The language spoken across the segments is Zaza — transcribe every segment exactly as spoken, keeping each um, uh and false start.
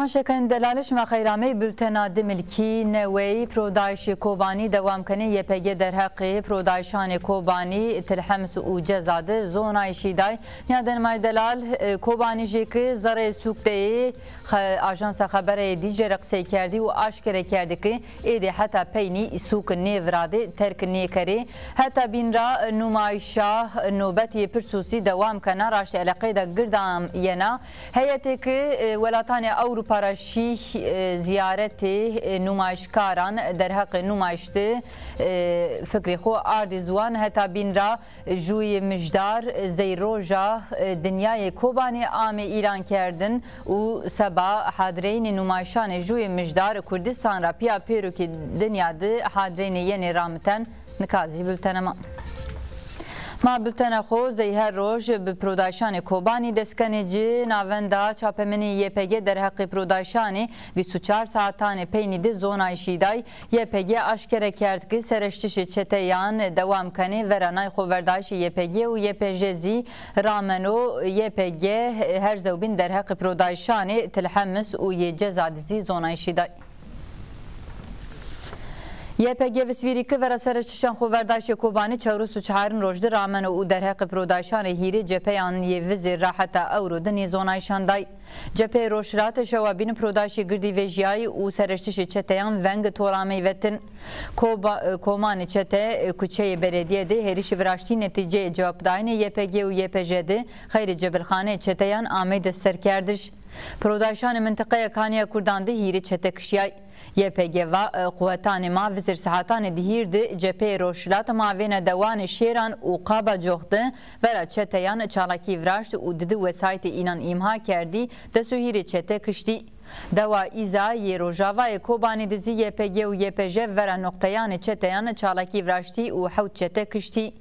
Şekan delal, şima xeyr amey. Bultena Dimilkî newey. Prodayişê Kobanî dewam kenê. Y P G derheqê prodayişanê Kobanî, Tilhems û Ceza de zonayîşî day. Nîyadenê ma yê delal, e, Kobanî jê ki zereyê sûk de yê, xe-, Ajansa Xeberayê Dîcle re qisey kerdî û aşkere kerdî ki êdî heta peynî sûk nêviradê, terk nêkerê. Heta bîn ra, e, nûmayîşa, e, nobetê pirsûsî dewam kena, raştê eleqeyê de gird amyena. Heyetê ki, e, welatanê Ewropa ra şî, e, zîyaretê, e, nûmayîşkaran derheqê nûmayîş de, e, fikrê xo ardê ziwan. Heta bîn ra jûyê mijdar, e, zey roja, e, dinyayê Kobanî amê îlan kerdin û seba hadireyînê nûmayîşanê jûyê mijdar Kurdistan ra pîya pêro ki dinya de hadireyînê yenê ramiten. Nika zî bultena ma. Ma bultena xo zey her roj bi prodayişanê Kobanî dest kenê ci. Navenda çapemenî Y P G derheqê prodayişanê vîst û çar saetanê peynî de zonayîşî day. Y P G aşkere kerd ki sereştişê çeteyan dewam kenê. Vera nay xoverdayişê Y P G û Y P J zî rameno. Y P G her zewbîn derheqê prodayişanê Tilhemis û yê Ceza de zî zonayîşî day. Y P G visvîrî ki vera sereştişan xoverdayişê Kobanî çewres û çarin roj de rameno û derheqê prodayişanê hîrê cepheyan yê vizêr ra heta ewro de nê zonayîşan day. Cepheyê Rojhilatê şewa bîn prodayişê girdî vejîyay û sereştişê çeteyan veng toramey vetin. Koba-, komanê çete, kuçeyê beledîye de hêrişî viraştî, netîceyê cewabdayînê Y P G û Y P J de xeylê cebilxaneyê çeteyan ameyde serkerdiş. Prodayişanê mintiqeya Kanîya Kurdan de hîrê çete kişîyay. Y P G va, e, quwetanê ma vizêr saetanê di hîr de cepheyê Rojhilat mavêna dewanê Şêran û Qabacox de vera çeteyan çalakî viraşt û di di wesayîtê înan îmha kerdî, des û hîrê çete kiştî. Dewa Îza yê rojavayê Kobanî de zî Y P G û Y P J vera noqteyanê çeteyan çalakî viraştî û hewt çete kiştî.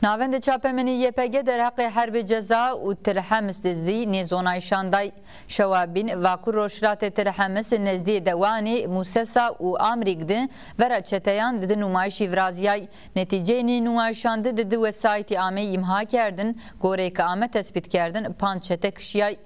Navendê çapemenî Y P G derheqê Herbê Ceza û Tilhemis de zî nê zonayîşan day. Şewa bîn Vakur Rojhilatê Tilhemis nezdîyê dewanê Musesa û Amrîg de vera çeteyan di di nûmayîşî virazîyay. Netîceyê nê nûmayîşan de di di wesayîtî amey îmha kerdin, goreyê ke ame tespîtkerdin, panc çete kişîyay.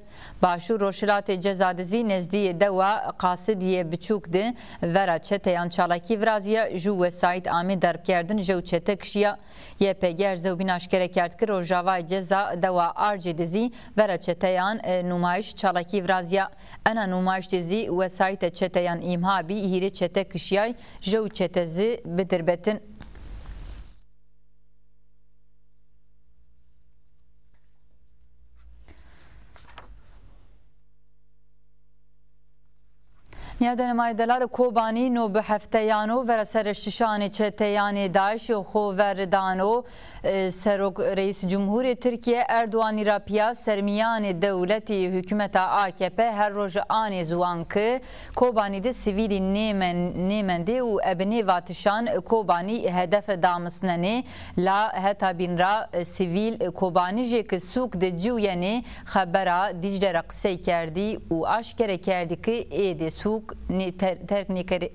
Başûr Rojhilatê Ceza de zî nezdîyê dewa Qasidîyê Biçûk de vera çeteyan çalakî virazîya, jû wesayît amê derbkerdin, jew çete kişîya. Y P G her zewbîn aşkere kerd ki Rojavayê Ceza dewa Arcê de zî vera çeteyan, e, nûmayîş çalakî virazîya. Ena nûmayîş de zî wesayîte çeteyan îmha bî, hîrê çete kişîyay, jew çete zî bidirbetin. Nîyadenê ma yê delal, Kobanî no bi hefteyan o vera sereştişanê çeteyanê DAIŞî xo ver dano. E, Serok Reîs Cumhurê Tirkîye Erdoganî ra pîya sermîyanê dewletî hukûmeta A K P her roj anê ziwan ki Kobanî de sivîlî nêmen-, nêmendê û ebe nê vatişan Kobanî hedefe damisnenê. La heta bîn ra, e, sivîl, e, Kobanijê ke sûk de ciwîyenê, xebera Dîcle ra qisey kerdî û aşkere kerdî ke êdî sûk nê-, ter-, terk nêkerê.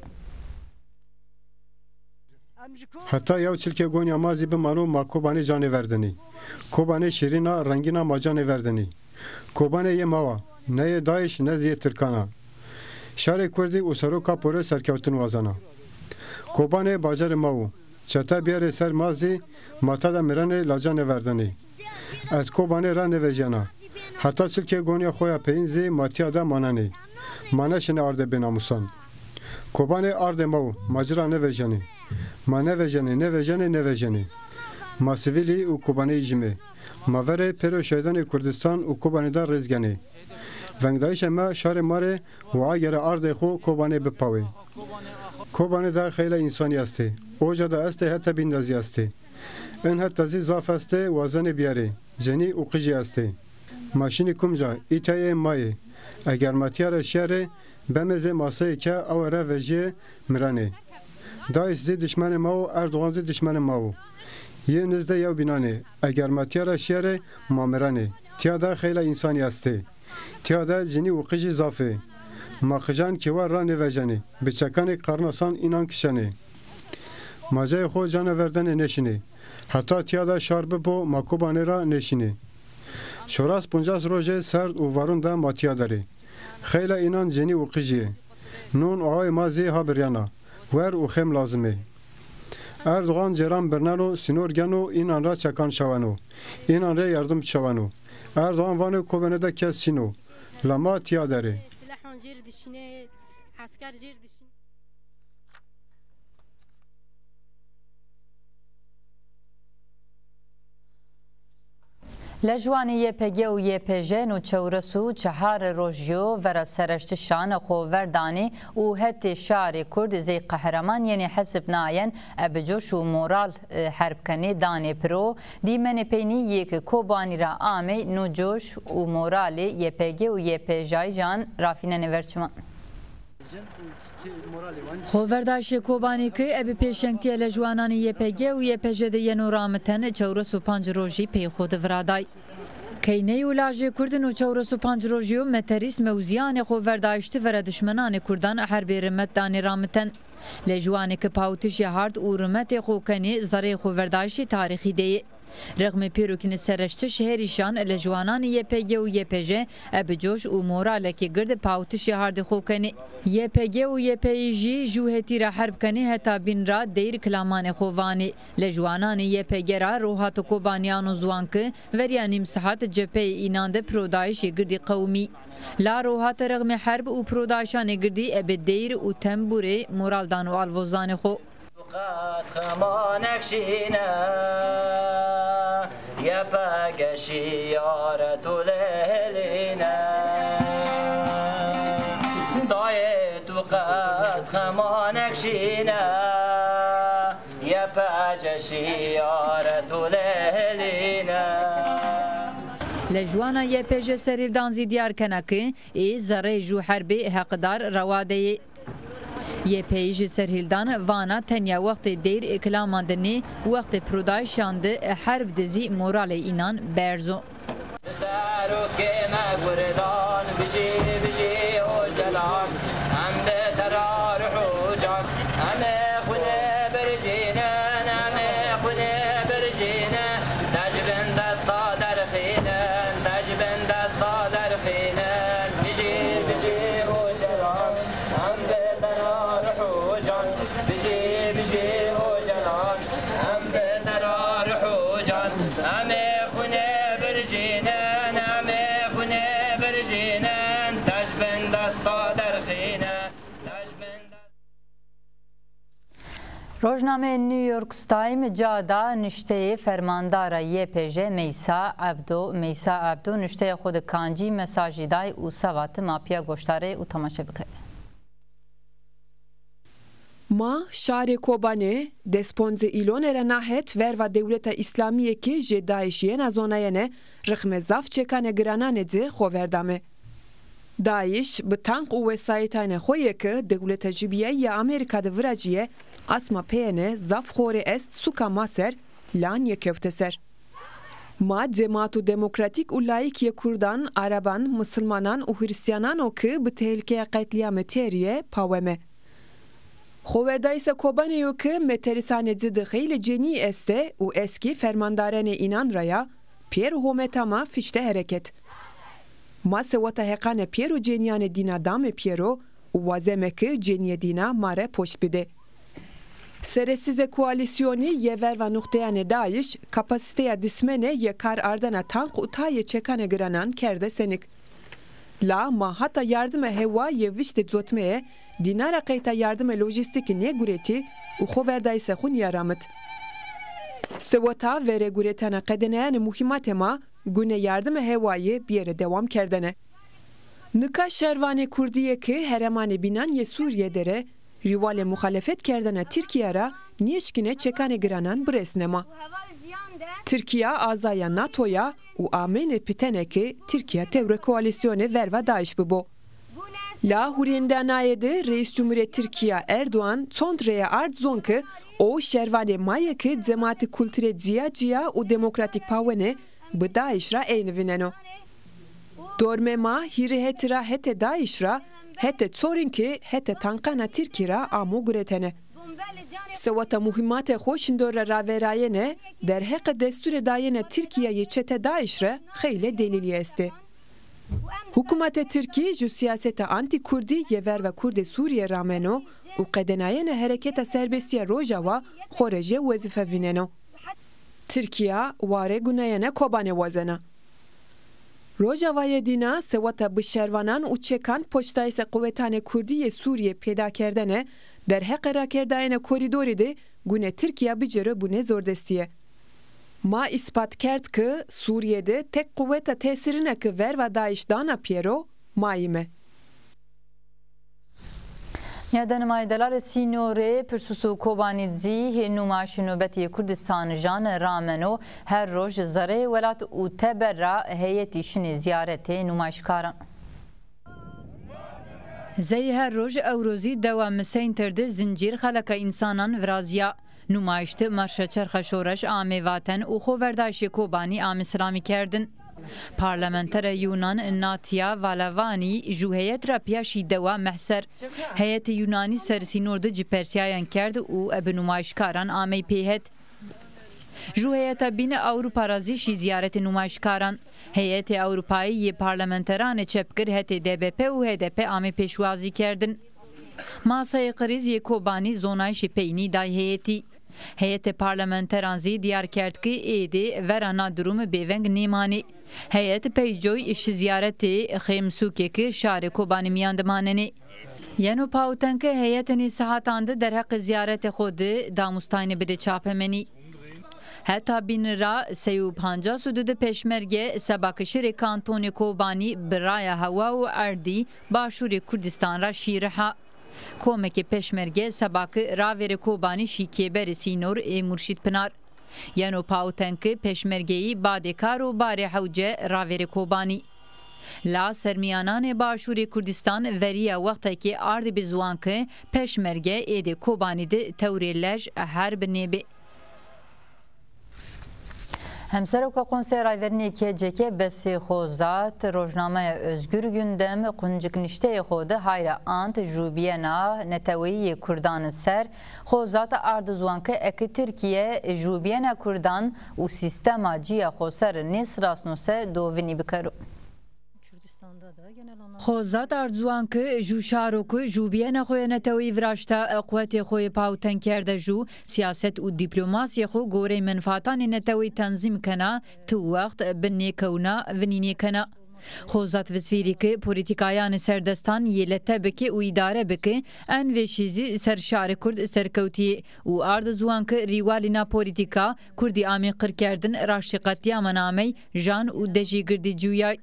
Heta yew çilkê gonîya ma zî bimano, ma Kobanê ca nêverdenê. Kobanê şîrîn a, rengîn a, ma ca nêverdenê. Kobanê yê ma wa, ne yê DAIŞ ne zî yê tirkan a. Şarê kurdî û seroka pore serkewtin wazena. Kobanê bajarê ma wo. Çete bîyerê ser ma zî, ma tede mirenê, la ca nêverdenê. Ez Kobanê ra nêvejîyena. Heta çilkê gonîya xo ya peyîn zî ma tîya de manenê. Ma nêşinê ardê bênamusan. Kobanê ardê ma wo, ma ci ra nêvejenê. Ma nêvejenê, nêvejenê, nêvejenê. Ma sivîlî û Kobaneyî jîm ê. Ma verê pêro şehîdanê Kurdistan û Kobanê de rêz genê. Vengdayîşê ma şarê ma rê û agere ardê xo Kobanê bipawê. Kobanê de xeylê însanî estê. Oca de estê, hete bîn de zî estê. In het de zî zaf estê, wazenê bîyerê. Cenî û qijî estê. Ma şinî kumca? Îtya yê ma yê. Eger ma tîya ra şîyerê, bemê zê maseyê ke awe ra vejîyê, mirenê. DAIŞ zî dişmenê ma wo, Erdogan zî dişmenê ma wo. Yê nizdê yew bînan ê. Eger ma tîya ra şîyerê, ma mirenê. Tîya de xeylê însanî estê. Tîya de cinî û qijî zaf ê. Ma qijan kêwan ra nêvejenê. Bi çekanê qarnasan înan kişenê. Ma cayê xo ca nêverdenê nêşinê. Heta tîya de şar bibo, ma Kobanê ra nêşinê. Çoras poncas rojê serd û varun de ma tîya der ê. Xeylê înan cenî û qijî yê. Non oayê ma zî ha birîyena. Wer û xem lazim ê. Erdogan cêran birneno, sînor geno, înan ra çekan şaweno. Înan rê yardim şaweno. Erdogan vanê Kobanê de kes çin o. La ma tîya der ê. Silahon jêr dişînê, esker jêr dişînê. Lejwanê Y P G û Y P J no çewres û çehar rojî yo vera sereştişan xo ver danê û hetê şarê Kurd zey qehreman yenê hesibnayen, ebe coş û moral, e, herb kenê danê piro. Dîmenê peynî yê ke Kobanî ra amey no coş û moralê Y P G û Y P J'î jan rafînenê ver çiman. Xoverdayîşê Kobanî ke ebe pêşengtîya lejwananê Y P G û Y P J de yeno ramiten, çewres û panc rojî pey xo de viraday. Keyney û lajê Kurd no çewres û panc rojî yo meterîs mewzîyanê xoverdayîş de vera dişmenanê Kurdan herbê rimet danê ramiten. Lejwanê ke pawitişê hard û rimetê xo kenê zereyê xoverdayîşê tarîxî de yê. Rexmê pêrokînê sereştiş herî şan lejwananê Y P G û Y P J ebe coş û moralekê gird pawitişê hardê xo kenê. Y P G û Y P J'î jû hetî ra herb kenê heta bîn ra deyr kilamanê xo vanê. Lejwananê Y P G ra rohata Kobanî ano ziwan ke verîya nîm sihat cepheyê înan de pirodayîşê girdî qewimî. La rohata rexmê herb û pirodayîşanê girdî ebe deyr û tembûrê moral dano alvozanê xo. Qet xemanek şîne, Y P G şîyare tu lêlîne. Dayê tu qet xemanek şîne, Y P G şîyare tu lêlîne. Lejwana Y P J serhildan zî dîyar kena ke ê zereyê jû herbê heqdar rewa de yê. Y P J'î serhildan vana tenya wextê deyr kilaman de nê, wextê pirodayîşan de herb de zî moralê înan berz o. Serokê me Kurdan, bijî, bijî Ocalan, em bi te ra ruh û can, em ê xwinê birjînin, em ê xwinê birjînin, te ji bin desta derxînin, te ji bin desta derxînin, bijî, bijî Ocalan. Em bi te ra ruh û can, bijî, bijî Ocalan. Em bi te ra ruh û can, em ê xwinê birjînin, em ê xwinê birjînin, te ji bin desta derxîne, te ji bin desta Rojnameyê New York Times ca da nuşteyê fermandara Y P J Meysa Ebdo. Meysa Ebdo nuşteya xo de kancî mesajî day û sewati ma pîya goşdarê û temaşe bikerê. Ma şarê Kobanê, destponcê îlone ra na het verva dewleta îslamîye ke jê DAIŞ yena zonayene, rixmê zaf çekanê girananê ci xo verdame. DAIŞ bi tank û wesayîtanê xo yê ke dewleta jubîyayî ya Amerîka de viracîye, asma peyêne zaf xorê est suka ma ser, la nêkewte ser. Ma cemato demokratîk û laîk yê kurdan, ereban, misilmanan û hristiyanan o ke bi tehlîkeya qetlîyame têrîye, paweme. Xoverdayîsa Kobanê yo ke meterîsanê ci de xeylê cenîyî estê û eskî fermandarenê înan ra ya, pêro hometa ma fişte hereket. Ma seweta heqanê pêro cenîyanê dîna dame pêro û wazeme ke cenîyê dîna ma rê poşt bidê. Seresîzê koalîsyonî yê verva nuqteyanê DAIŞ kapasîteya dismenê yê kar ardena tank û tayê çekanê giranan kerde senik. La ma hata yardime hewa yê viştê cotmeyê, dîna ra qeyta yardime lojîstîkî nêguretî û xoverdayîsê xo nîyaramit. Seweta verê guretena qedeneyanê muhîmatê ma, gune yardime hewayî bîyerê dewamkerdene. Nika şervanê kurdî yê ke heremanê bînan yê Sûrîye der ê, rîwalê muxalefet kerdena Tirkîya ra nêşkîne çekanê giranan biresne ma. Tirkîya azaya NATO ya û ameyne pitene ke Tirkîya tewrê koalîsyonê verva DAIŞ bibo. La hurîyêndanayê de Reîs Cumhurê Tirkîya Erdogan çond reye ard zon ke o şervanê ma yê ke cematî kulturê cîya-cîya û demokratîk pawenê bi DAIŞ ra eyni vîneno. Dormê ma hîrê hetî ra hetê DAIŞ ra, hetê çorin ke hetê tankana Tirkî ra amo guretene. Seweta muhîmatê xo şindor ra ravêrayene, derheqê desturê dayene Tirkîya yê çete DAIŞ ra xeylê delîlî estê. Hukûmete Tirkî ju sîyaseta antî-kurdî yê verva kurdê Sûrîye rameno û qedenayene hereketa serbestî ya Rojava xo rê jê wezîfe vîneno. Tirkîya warê guneyene Kobanê wazena. Rojavayê dîna seweta bi şervanan û çekan poştayîse quwetanê kurdî yê Sûrîye pêdakerdene derheqê rakerdayene korîdorî de gune Tirkîya bicêro bune zordestîye. Ma îspat kerd ke Sûrîye de tek quweta tesîrîne ke verva DAIŞ dana pêro, ma îme. Nîyadenê ma yê delalê sînorê Pirsus û Kobanî zî numaşê nobetî yê Kurdîstanijan rameno, her roj zereyê welat û teber ra heyetî şinê zîyaretê numayşkaran. Zey her roj ewro zî dewa Miseyntir de zincîr xeleka însanan virazîya. Numayîş de marşa çerxa şoreş amê vaten û xoverdayîşê Kobanî amê silamî kerdin. Parlamentera Yunan Natya Valavanî ju heyet ra pîya şî dewa Mehser. Heyetê Yunanî ser sînor de ci persîyayan kerd û bi numayîşkaran amey pêhet. Ju heyeta bîne Ewropa ra zî şî zîyaretê numayîşkaran. Heyetê Ewropayî yê parlamenteranê çepgir hetê DBP û HDP amê pêşwazî kerdin. Maseyê Krîz yê Kobanî zonayîşê peynî day heyetî. Heyetê parlamenteran zî dîyar kerd ke êdî vera na durumî bêveng nêmanê. Heyet pey coy şi zîyaretê Xêmsûkê ke şarê Kobanî mîyan de manenê. Yeno pawitên ke heyetê nê sehatan de derheqê zîyaretê xo de damûstaynî bidê çapemenî. Heta bîne ra sey û pancas û di di pêşmerge seba ke şirê kantonê Kobanî bi raya hewa û erdî başûrê Kurdîstan ra şî riha. Komekê pêşmerge seba ke ravêrê Kobanî şî kêberê sînor ê Murşîd Pinar. Yeno pawitên ke pêşmergeyî badê kar û barê hewce ravêrê Kobanî. La sermîyananê Başûrê Kurdîstan verîya wextekê ardî bi ziwan ke pêşmerge êdê Kobanî de tewrê lej herb nêbê. Hemseroka Konseyê Rayverinî K C K Besê Xozat, rojnameya Özgür Gündem, qunciknişteyê xo de hay ra ant jûbîyena neteweyî yê kurdan ser. Xozat ard ziwan ke eke Tirkîye jûbîyena kurdan û sîstema ci ya xoser nêsilasno se do vinî bikero. Xozat ard ziwan ke ju şaro ke jûbîyena xo ya neteweyî viraşta, quwetê xo yê pawitên kerde ju, sîyaset û dîplomasîyê xo goreyê menfatanê neteweyî tenzîm kena, ti wext bi nêkewna vinî nêkena. Xozat visvîrî ke polîtîkayanê serdestan yê lete bike û îdare bike, en vêşî zî ser şarê kurd serkewtîyê û ard ziwan ke rîwalî na polîtîka kurdî amê qirkerdin, raştî qetlîyaman amey jan û dejê girdî cuyay.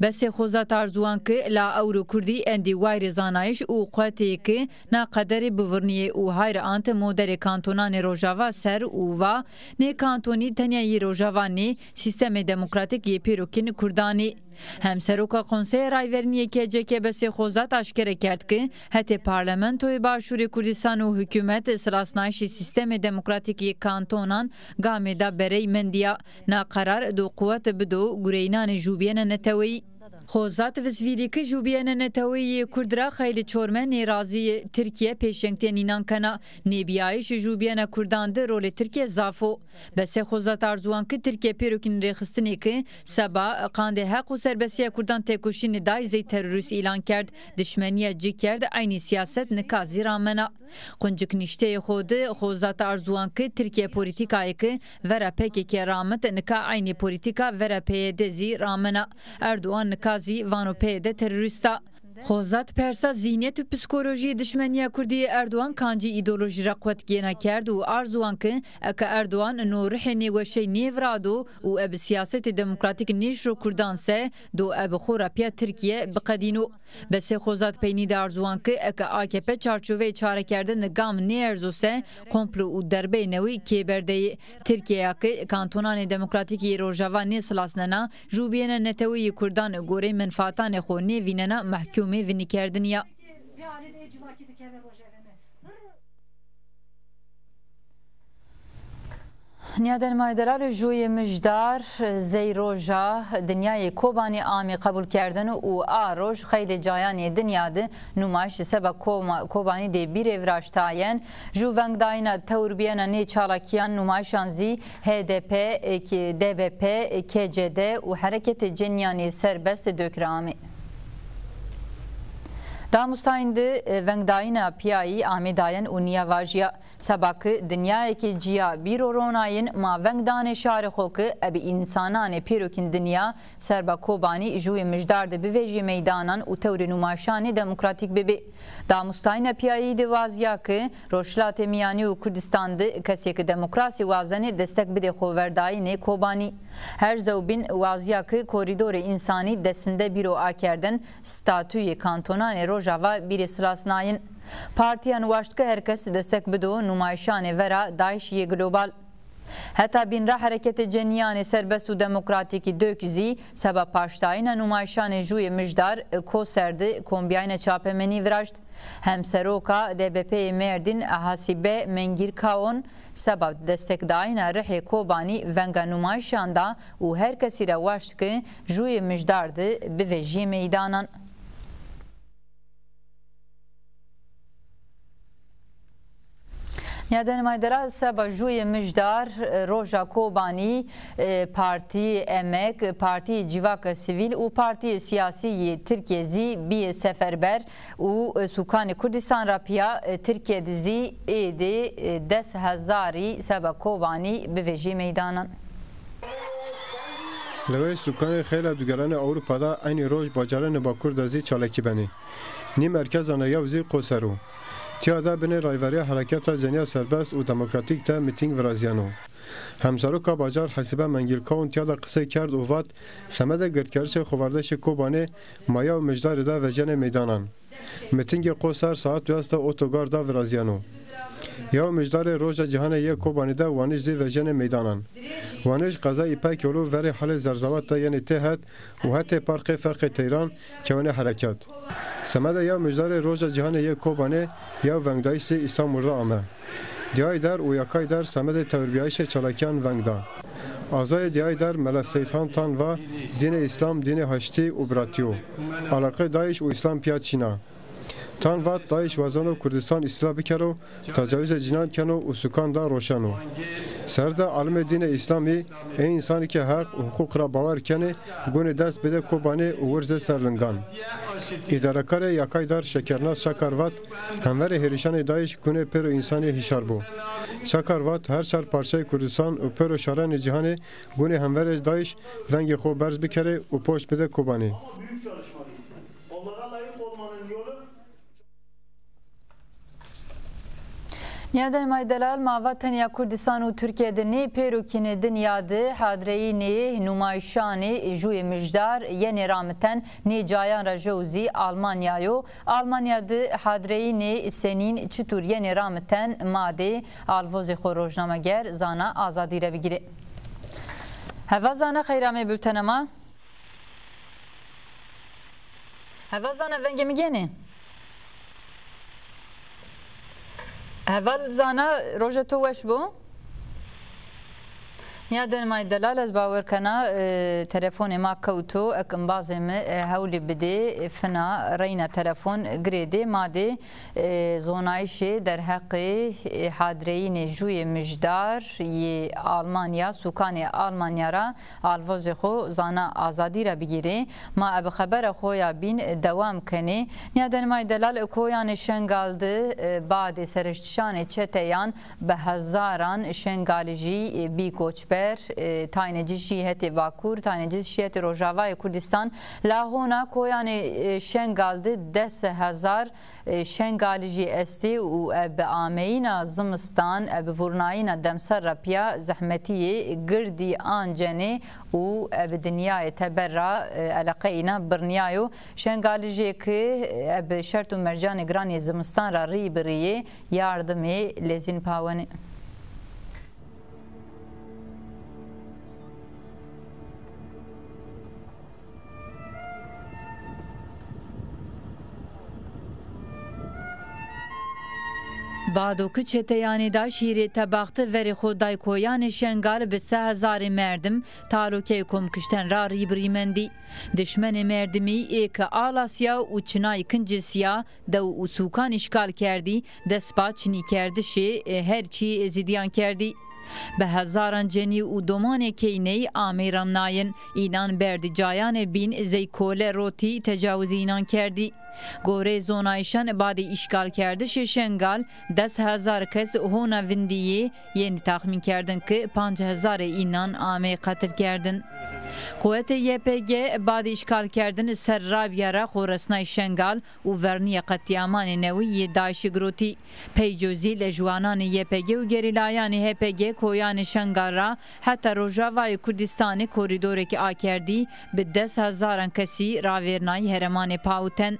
Besê Xozat ard ziwan ke la ewro kurdî endî wayîrê zanayîş û quwetê ke na qederî bivurnîyê û hay ra ante modelê kantonanê Rojava ser û va, nê kantonî tenya yê Rojava nê, sîstemê demokratîk yê pêrokên kurdan ê. Hemseroka Konseyê Rayverinî yê K C K Besê Xozat aşkere kerd ke hetê Parlamentoyê Başûrê Kurdîstan û hukûmet silasnayîşê sîstemê demokratîk yê kantonan gamê da berey mendîya. Na qerar do quwet bido gureyînanê jûbîyena neteweyî. Xozat visvîrî ke jûbîyena neteweyî yê kurd ra xeylê çorme nêrazîyê Tirkîye pêşengtîye nînan kena. Nêbîyayîşê jûbîyena kurdan de rolê Tirkîye zaf o. Besê Xozat ard ziwan ke Tirkîye pêrokîn rêxistinê ke seba qandê heq û serbestîya kurdan têkoşînê day zey terorîst îlan kerd, dişmenîya ci kerd, eynî sîyaset nika zî ramena. Qunciknişteyê xo de Xozat ard ziwan ke Tirkîye polîtîkayê ke vera P K K ramit nika eynî polîtîka vera P Y D zî ramena. Erdogan nika zî vano P Y D terorîst a. Xozat persa zîhnîyet û psîkolojîyê dişmenîya kurdî yê Erdogan kancî îdeolojî ra quwet gêna kerd û ard ziwan ke eke Erdogan no rihê nêweşey nêvirado û ebe sîyasetê demokratîk nêşiro kurdan se, do ebe xo ra pîya Tirkîye biqedîno. Besê Xozat peynî de ard ziwan ke eke A K P çarçoveyê çarekerdene gam nêerzo se, komplo û derbeyê newî kêber de yê. Tirkîyeya ke kantonanê demokratîk yê Rojava nêsilasnena, jûbîyena neteweyî yê kurdan goreyê menfaatanê xo nêvînena mehkûmê vinîkerdinî ya. Nîyadenê ma yê delal, jûyê mijdar zey roja dinyayê Kobanî amê qebûlkerdin û a roj xeylê cayanê dinya de nûmayîş seba Koma-, Kobanî de bîrê viraştayên. Jû vengdayîna tewrbîyena nê çalakîyan nûmayîşan zî H D P, D B P, K C D û Hereketê Cenîyanê Serbest Dök ra amê. Damustayîn de vengdayîna pîyayî amê dayên û nîya vajîya, seba ke dinyayêkê cîya bîro ronayîn, ma veng danê şarê xo ke ebe însananê pêrokîn dinya serba Kobanî jûyê mijdar de bivejîyê meydanan û tewrê nûmayîşanê demokratîk bibê. Damustayîna pîyayî de wazîya ke Rojhilatê Mîyanî û Kurdistan de kesê ke demokrasî wazenê destek bidê xoverdayînê Kobanî. Her zewbîn wazîya ke korîdorê însanî desinde bîro akerdin, statuyê kantonanê Rojava bîrê silasnayîn. Partîyan waşt ke her kes destek bido nûmayîşanê vera DAIŞ yê global. Heta bîn ra Hereketê Cenîyanê Serbest û Demokratîkî, DÖK, zî seba paştdayîna nûmayîşanê jûyê mijdar Koser de kombîyayîna çapemenî viraşt. Hemseroka D B P'yê Mêrdîn Hasibe Mengîrkaon seba destekdayîna rihê Kobanî venga nûmayîşan da û her kesî ra waşt ke jûyê mijdar de bivejîyê meydanan. Nîyadenê ma yê delal, seba jûyê mijdar, e, roja Kobanî, e, Partîyê Emek, Partîyê Civaka Sivîl û partîyê sîyasî yê Tirkîye zî bîyê seferber û, e, sûkanê Kurdistan ra pîya, e, Tirkîye de zî êdî, e, des hezarî seba Kobanî bivejîyê meydanan. Lewê sûkanê xeyla dugeranê Ewropa de eynî roj bacaranê Bakur de zî çalakî benê. Nî merkezanê yew zî Qoser o. Tîya de binê rayverîya Hereketa Cenîya Serbest û Demokratîk de mîtîng virazîyeno. Hemseroka bajar Hesîbe Mengîlkaon tîya de qisey kerd û vat, semedê girdkerişê xoverdişê Kobanê ma yew mijdarî de vejenê meydanan. Mîtîngê Qoser saet duyas de otogar de virazîyeno. Yew mijdarê Roja Cîhanê yê Kobanî de Wanij zî vejenê meydanan. Wanij qezayê Îpekyolû verê halê Zerzawat de yenê têhet û hetê Parkê Ferqê Teyran kewenê hereket. Semedê yew mijdarê Roja Cîhanê yê Kobanê yew vengdayîş zî Îstanbul ra ame. Diyayî der û Yakayî der semedê tewrbîyayîşê çalakîyan veng da. Azayê diyayî der Mela Seyîdxan Tan va, dînê Îslam dînê haştî û biratî yo. Alaqê DAIŞ û Îslam pîya çin a. Tan vat, DAIŞ wazeno Kurdistan îstîla bikero, tecawîzê cinan keno û sukan da roşeno. Ser de alimê dînê Îslamî, ê însanî ke heq û huqûq ra bawer kenê, gunê dest bidê Kobanê û wirzê ser lingan. Îdarekarê Yakaydar Şekernaz Çakar vat, hemverê hêrişanê DAIŞ gunê pêro însanî hîşar bo. Çakar vat, her çar parçeyê Kurdistan û pêro şaranê cîhanê gunê hemverê DAIŞ vengê xo berz bikerê û poşt bidê Kobanê. Nîyadenê ma yê delal, ma va tenya Kurdistan û Tirkîye de nê, pêrokînê dinya de hadreyînê nûmayîşanê jûyê mijdar yenê ramiten, nê cayan ra jew zî Almanya yo. Almanya de hadreyînê senîn çitur yenê ramiten, ma dê alvozê xo rojnameger Zana Azadî ra bigîrê. Heval Zana, xeyr amê bultena ma. Heval Zana, vengê mi gênê? Heval Zana, roja to weş bo. Nîyadenê ma yê delal, ez bawer kena, e, telefonê ma kewto, ek embazê mi, e, hewlî bidê, e, fina reyna telefon girêdê, ma dê, e, zonayîşê derheqê, e, hadreyînê jûyê mijdar yê Almanya, sûkanê Almanya ra alvozê xo Zana Azadî ra bigîrê. Ma ebe xebera xo ya bîn dewam kenê. Nîyadenê ma yê delal, koyanê Şengal de, e, badê seriştişanê çeteyan bi hezaran Şengalijî, e, bî koçber, e, taynê ci şî hetê Bakur, taynê ci şî hetê Rojavayê Kurdistan. La hona koyanê, e, Şengal de des hezar e, Şengalijî estê û ebe ameyîna zimistan, ebe vurnayîna demser ra pîya zehmetîyê girdî ancenê û ebe dinyayê teber ra, e, eleqeyê înan birnîyayo. Şengalijê ke ebe şert û mercanê giranê zimistan ra rî bi rî yê, yardimê lezîn pawenê. Bado ki çeteyanê DAIŞ hîrê tebaxti verê xo day koyanê Şengal bi se hezarê merdim talokeyê komkişten ra rî bi rî mendî. Dişmenê merdimî ê ki Alasya û Çinay Kincê Sîya dew û sûkan îşgal kerdî, dest ba çinîkerdişê, e, her çî zîdîyan kerdî. Bi hezaran cenî û domanê keyney amey remnayin, înan berdî cayanê bîn zey kole rotî tecawizê înan kerdî. Goreyê zonayîşan badê îşgalkerdişê Şengal des hezar kes hona vindî yê, yenî taxmînkerdin ki panc hezarê înan amey qetilkerdin. Quwetê Y P G badê îşgalkerdin ser rabîya ra xo resnay Şengal û vernîya qetlîamanê newî yê DAIŞî girotî. Peyco zî lejwananê Y P G û gerîlayanê H P G koyanê Şengal ra heta rojavayê Kurdîstanî korîdorêkê akerdî, bi des hezaran kesî ravêrnayî heremanê pawiten.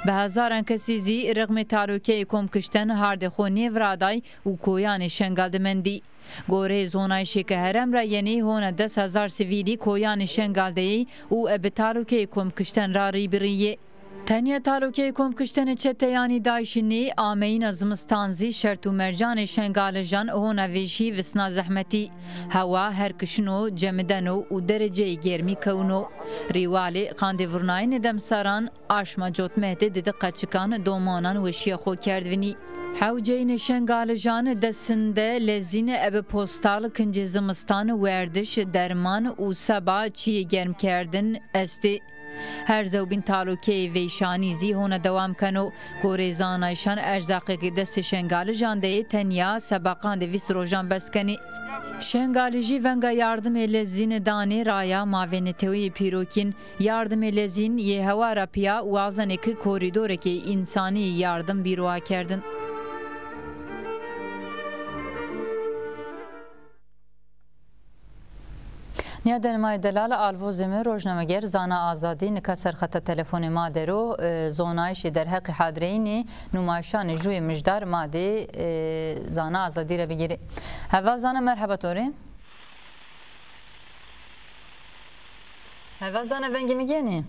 Bi hezaran kesî zî rixmê talokeyê komkişten hardê xo nêviraday û koyanê Şengal de mendî. Goreyê zonayîşê ke herem ra yenê, hona des hezar sivîlî koyanê Şengal de yê û ebe talokeyê komkişten ra rî bi rî yê. Tenya talokeyê komkiştenê çeteyanî DAIŞî nê, ameyîna zimistan zî şert û mercanê Şengalijan hona vêşî visna zehmetî. Hewa her ki şino cemideno û dereceyê germî kewno. Rîwalê qandê vurnayînê demsaran, aşma cotmeh de didi qeçikan domanan weşîya xo kerd vinî. Hewceyînê Şengalijan desinde lezîn ebe postal, kincê zimistan, werdiş, derman û seba çîyê germkerdin estê. Her zewbîn talokeyê veyşanî zî hona dewam keno. Goreyê zanayîşan erzaqê ke destê Şengalijan de yê tenya seba qandê vîst rojan bes kenê. Şengalijî venga yardimê lezîne danê raya mavê neteweyê pîrokîn. Yardimê lezîn yê hewa ra pîya wazenê ki korîdorêkê însanî yardim bîroa kerdin. Nîyadenê ma yê delal, alvozê mi, rojnameger Zana Azadî nika ser xeta telefonê ma der o, e, zonayîşê derheqê hadireyînê nûmayîşanê jûyê mijdar ma de, e, Zana Azadî ra bigîrê. Heval Zana, merheba to rê. Heval Zana, vengê mi gênê?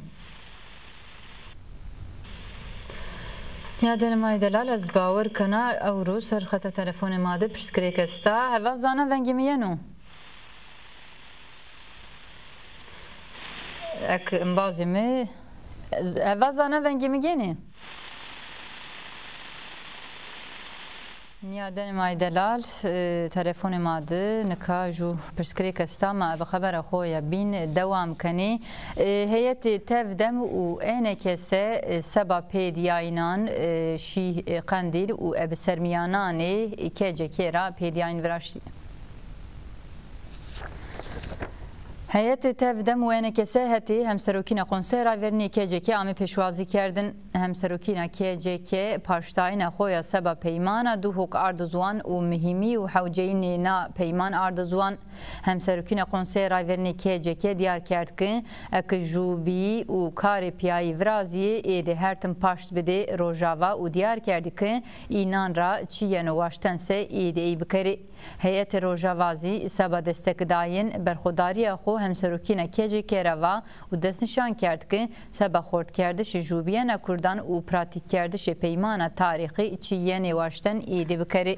Nîyadenê ma yê delal, ez bawer kena ewro ser xeta telefonê ma de pirsgirêk esta. Heval Zana, vengê mi yeno? Ek embazê mi, heval Zana, vengê mi gênê? Nîyadenê ma yê delal, e, telefonê ma de nika jû pirsgirêk esta, ma ebe xebera xo ya bîn dewam kenê. E, heyetê Tevdem û E N K S, e, seba pêdîyayînan, e, şî, e, Qendîl û ebe sermîyananê K C K ra pêdîyayîn viraştî. Heyetê Tevdem û E N K S hetê Hemserokîna Konseya Rayvernî K C K amê pêşwazî kerdin. Hemserokîna K C K paştdayîna xo ya seba peymana Duhok ardi ziwan û muhîmî û hewceyînê na peyman ardi ziwan. Hemserokîna Konseya Rayvernî K C K dîyar kerd ki eke jûbîyî û karê pîyayî virazîyê, ê de her tim paşt bidê Rojava û dîyar kerdî ki înan ra çi yeno waşten se ê de ey bikerê. Heyetê Rojava zî seba destekdayên berxwedarîya xo hemserokîna K C K ra va û destnîşan kerd ki seba xortkerdişê jûbîyena kurdan û pratîkkerdişê peymana tarîxî çi yenê waşten êdî bikerê.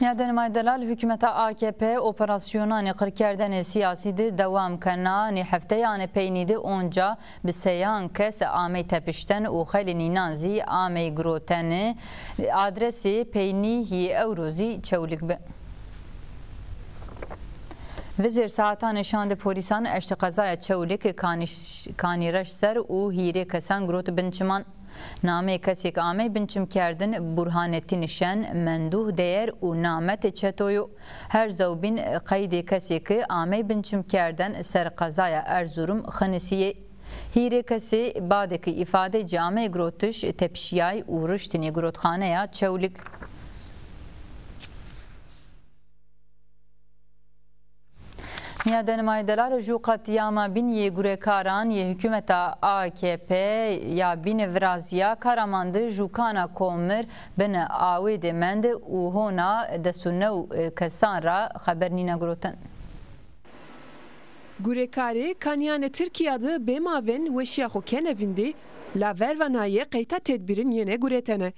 Nîyadenê ma yê delal, hukûmeta A K P operasyonanê qirkerdene sîyasî de dewam kena. Nê hefteyanê peynî de onca bi seyan kes amey tepişten û xelê nînan zî amey girotene. Adresê peynî yê ewro zî Çewlîg bi. Vizêr saetanê şan de polîsan eştê qezaya Çewlîg Kanîş-, Kanîreş ser û hîrê kesan girot bin çiman. Nameyê kesê ke amey binçimkerdin Burhanetîn Şen, Menduh Değer û Namet Çeto yo. Her zewbîn qeydê kesê ke amey binçimkerden ser qezaya Erzurum xinisîyê. Hîrê kesê badê ke îfadeyê ci ameyê girotiş tepişîyay û riştînê girotxaneya Çewlîg. Nîyadenê ma yê delal, ju qetlîyama bîn yê gurekaran yê hukûmeta A K P ya bîne virazîya Karaman de ju kana komir binê awê de mende û hona des û new kesan ra xeber nîne girotin. Gurekarê kanîyanê Tirkîya de bê mavên weşîya xo kenê vîndî, la verva naye qeyta tedbîrin yenê guretene.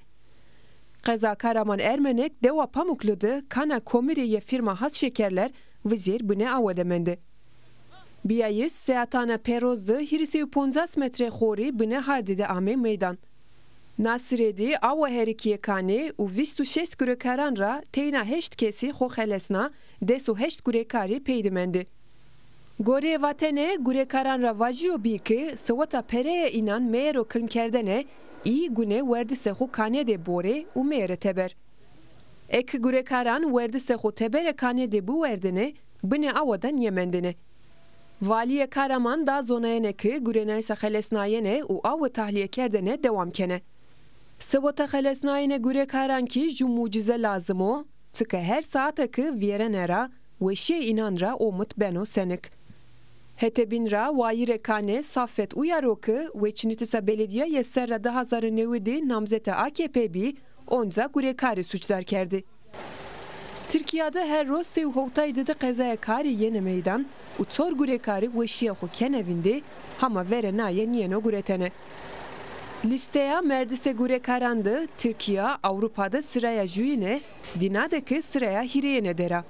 Qeza Karaman Ermenek dewa Pamuklu de kana komirê yê fîrma Has Şekerler vizêr binê awe de mende. Bîyayîs seatana pêroz de hîrê sey û poncas metre xorî binê hardî de amê meydan. Nasirê de awa herikîyê kanê û vîst û şeş gurekaran ra teyna heşt kesî xo xelesna, des û heşt gurekarî pey de mendî. Goreyê vatene, gurekaran ra vajîyo bî ke seweta pereya înan meyero kilmkerdene, î gune werdisê xo kanê de borê û meyerê teber. Eke gurekaran werdisê xo teberê kanê de biwerdêne, binê awa de nêmendêne. Valîyê Karaman da zonayene ke gurenayîsa xelesnayene û awe tahlîyekerdene dewam kenê. Seweta xelesnayene gurekaran kî ju mucîze lazim o, çike her saete ke vîyerene ra, weşîyê înan ra omid beno senik. Hetê bîn ra wayîrê kanê Safet Uyar o ke weçînitisa beledîyayê serra di hazar û newî de namzetê A K P bî, onca gurekarî sucdar kerdî. Tirkîya de her roz sey û hewtay didi qezaya karî yenê meydan û çor gurekarî weşîya xo kenê vîndî, hama verê naye nîyeno guretene. Lîsteya merdisê gurekaran de Tirkîya, Ewropa de siraya juyîne, dîna de kî siraya hîrêyêne der a.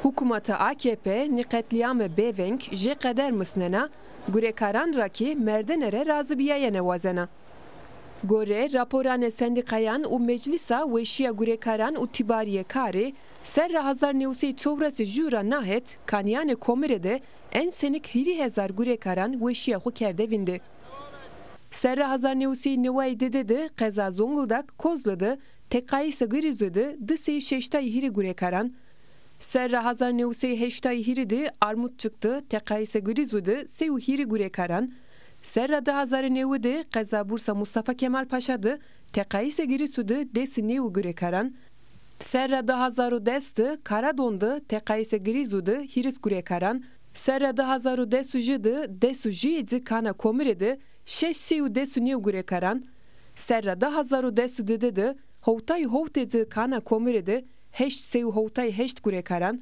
Hukûmeta A K P nî qetlîyame bêveng jê qeder misnena, gurekaran ra kî merdene rê razîbîyayene wazena. Gore raporanê sendîkayan û Meclîsa Weşîya Gurekaran û Tîbarîyê Karî, serra hezar new sey çewres û ju ra na het kanîyanê komirê de en senik hîrê hezar gurekaran weşîya xo kerde vîndî. Serra hezar new sey neway didi de qeza Zonguldak Kozlu de teqayîsê Girîzu de di sey şeştay hîrê gurekaran, serra hezar new sey heştay hîrî de Armutçik de teqayîsê Girîzu de sey û hîrî gurekaran, serra di hazar û newî de qeza Bursa Mustafa Kemal Paşa de teqayîsê Girîzu de des û newî gurekaran, serra di hazar û des de Karadon de teqayîsê Girîzu de hîris gurekaran, serra di hazar û des û ju de des û juyê ci kana komirê de şeş sey û des û newî gurekaran, serra di hazar û des û didi de hewtay hewtê ci kana komirê de heşt sey û hewtay heşt gurekaran,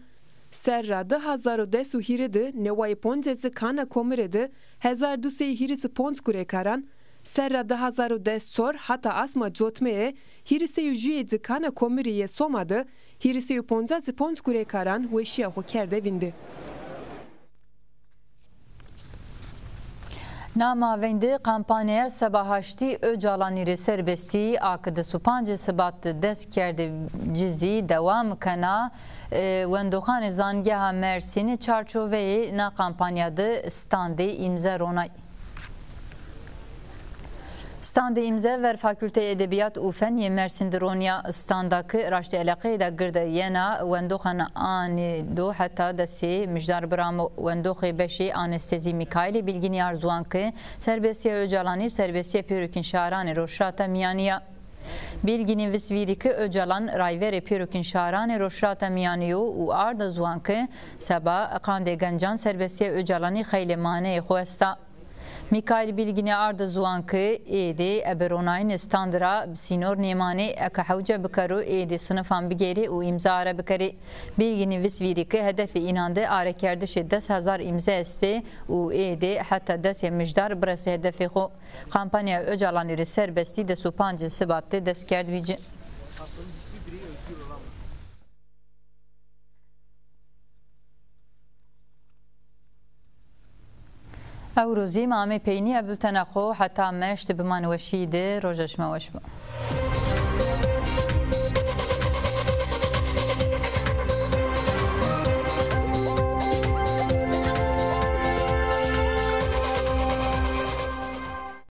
serra di hazar û des û hîrî de neway poncê ci kana komirê de hezar du sey hîris û ponc gurekaran, serra di hazar û des çor hata asma cotmeyê hîrî sey û juyê ci kana komirî yê Soma de hîrî sey û poncas û ponc gurekaran weşîya xo kerde vîndî. Na mavên de kampanyaya seba haştî Ocalanî rê serbestî a ke di û pancê Sibat de dest kerde ci zî dewam kena. E, wendoxanê Zangeha Mersînî çarçoveyê na kampanya de standê îmze ronay. Standê îmze ver Fakülteyê Edebîyat û Fen yê Mersîn de ronîya. Standa ke raştê eleqeyê de girde yena, wendoxan anê do heta desê mijdar biramo. Wendoxê beşê anestezî Mîkaîlê Bîlgînî ard ziwan ke serbestîya Ocalanî serbestîya pêrokîn şaranê Rojhilata Mîyanî ya. Bîlgînî vist vîrî ke Ocalan rayverê pêrokîn şaranê Rojhilata Mîyanî yo û arda ziwan ke seba qandê gencan serbestîya Ocalanî xeylê maneyê xo esta. Mîkaîl Bîlgînî arda ziwan ke êdî ebe ronayînê stand ra bi sînor nêmanê, eke hewce bikero êdî sinifan bigêrê û îmza are bikerê. Bîlgînî vist vîrî ke hedefê înan de arekerdişê des hezar îmze estê û êdî heta desê mijdar biresê hedefê xo. Kampanyaya Ocalanî rê serbestî des û pancê Sibat de dest kerd vî ci. Ewro zî ma amê peynîya bultena xo, heta meşt biman weşî de, roja şima weş bo.